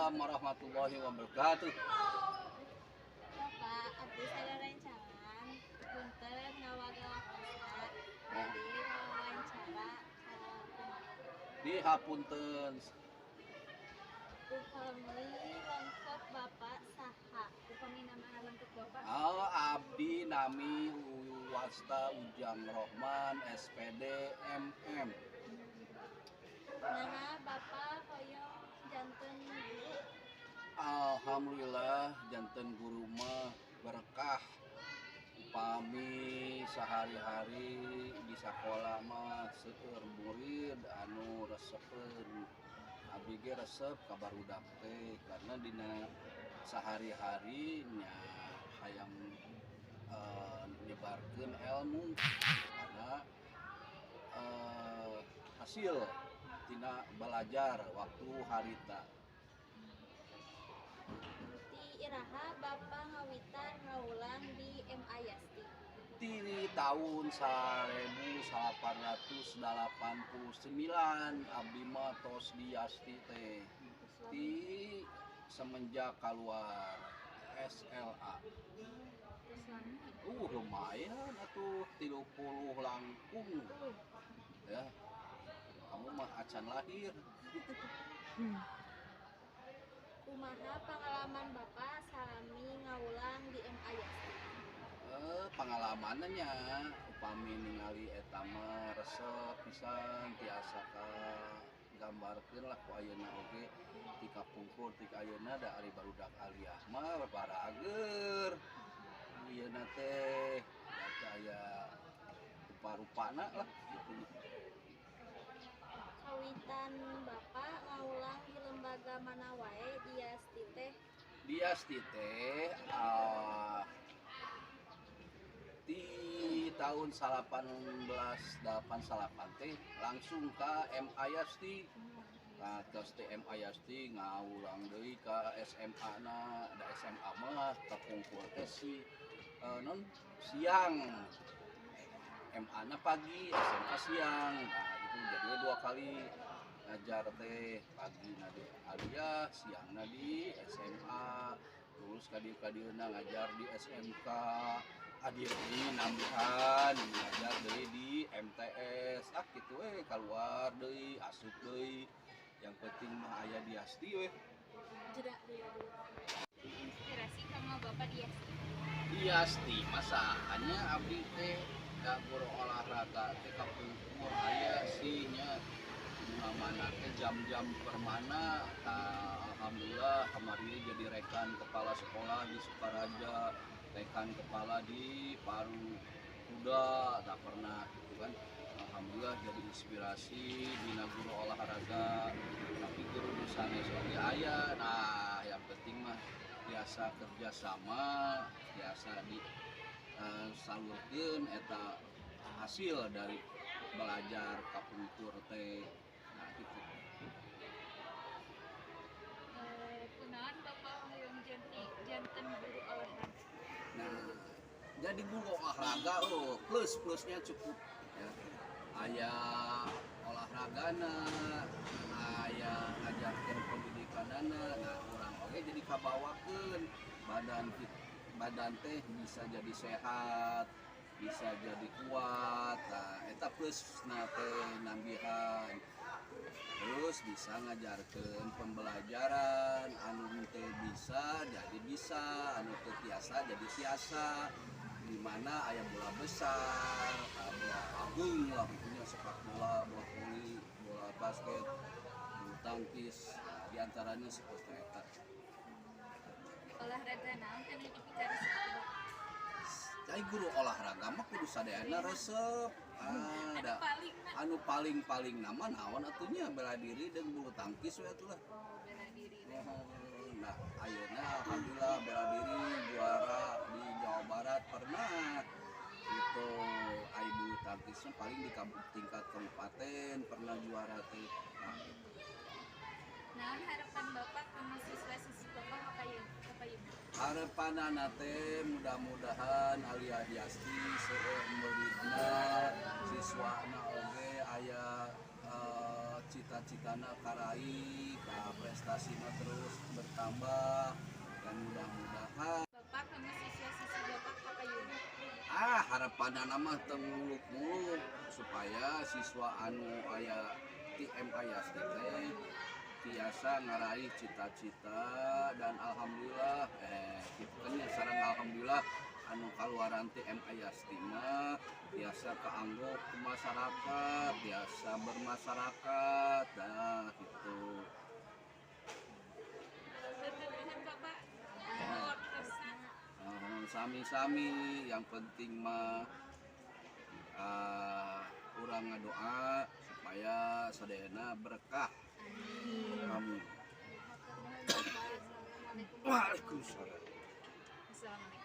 Waalaikumsalam warahmatullahi wabarakatuh. Bapak, abdi sada rencangan, punten ngawagel waktosna, bade wawancara ka Dihapunten. Upami lengkap Bapak saha? Upami nama lengkap Bapak? Oh, abdi nami Wasta Ujang Rohman, SPD, MM. Nah, Bapak hoyong janten guru? Alhamdulillah, janten guru mah berkah. Upami sehari-hari di sekolah mah seueur murid anu resepeun. Abdi ge resep ka barudak teh karena dina sehari-hari nya hayang nyebarkeun ilmu karena hasil tina belajar waktu harita. Ti iraha Bapak ngawitan ngawulang di MA Yasti? Di tahun 1889 abdi mah tos di Yasti teh, di semenjak keluar SLA. Terus lami. Lumayan atuh, 30 langkung ya. Kamu mah acan lahir. Kumaha pengalaman Bapak salami ngawulang di MA Yasti? Pengalamannya upami ningali eta mah resep pisan, tiasa ka gambarkeun lah ku ayeuna oge ti kapungkur ti ka ayeuna. Da ari barudak aliyah mah barager ayeuna teh, da aya rupa-rupana lah gitu. Kawitan Bapak ngawulang di lembaga mana wae di Yasti teh? Di Yasti teh di tahun 1888 teh langsung ke MA Yasti. Nah, terus teh MA Yasti ngawulang deui ka SMA na. Da SMA mah kapungkur teh si non siang, MA na pagi, SMA siang. Nah, itu jadi dua kali ngajar teh, pagi na di Aliyah, siang na di SMA. Terus kadieu-kadieuna ngajar di SMK Hadir ini, nambihan ngajar deui di MTS. Ah, kitu we, keluar deui, asup deui, yang penting mah aya di Yasti we. Jeda dulu. Inspirasi kanggo Bapak di Yasti? Di Yasti masanya abdi teh da guru olahraga teh kapungkur aya sih nya, mana teh jam-jam permana. Tah, alhamdulillah kemarin jadi rekan kepala sekolah di Sukaraja, rekan kepala di Paru Kuda, tak pernah gitu kan. Alhamdulillah jadi inspirasi dina guru olahraga, tapi guru nu sanes oge aya. Nah, yang penting mah biasa kerjasama, biasa di salurkeun eta hasil dari belajar kapungkur teh. Nah, gitu. Kunaon Bapak hoyong janten guru olahraga? Nah, jadi guru olahraga, oh, plus plusnya cukup ya. Aya olahragana, aya ngajarkeun pendidikanana. Nah, urang oge jadi kabawakeun badan teh bisa jadi sehat, bisa jadi kuat. Nah, eta plus na teh nambihan. Terus bisa ngajarkeun pembelajaran, anu teu bisa jadi bisa, anu teu tiasa jadi tiasa, di mana aya bola besar, bola agung lah pokoknya, sepak bola, bola voli, bola basket, bulu tangkis. Nah, diantaranya seperti eta. Olahraga naon anu dipikaresep Bapak? Jadi guru olahraga mah kudu sadayana resep. Ah, Anu da, paling na? Anu paling-paling nama naon atunya, bela diri dan bulu tangkis we atuh lah. Oh, bela diri. Nah, ayeuna alhamdulillah bela diri juara di Jawa Barat pernah gitu. Ai bulu tangkisnya paling di tingkat kabupaten pernah juara teh. Nah, gitu. Naon harapan Bapak kanggo siswa-siswi Bapak kapayun kapayun? Harapanana teh mudah-mudahan Aliyah Yasti seueur muridna, siswana oge aya. Cita-citana karaih ka, prestasina terus bertambah, dan mudah-mudahan Bapak kanggo siswa-siswi Bapak kapayunna? Ah, harapan mah teu muluk-muluk, supaya siswa anu aya di MA Yasti teh tiasa ngaraih cita-cita dan alhamdulillah kitu kan nya. Sareng alhamdulillah anu kaluaran ti MA Yasti mah tiasa kaanggo ku masyarakat, tiasa bermasyarakat, nah gitu. Hatur nuhun, Bapak. Waktosna. Sami-sami, yang penting mah urang ngadoa supaya sadayana berkah. Amin. Hatur nuhun, Bapak. Assalamualaikum. Waalaikumsalam. Assalamualaikum.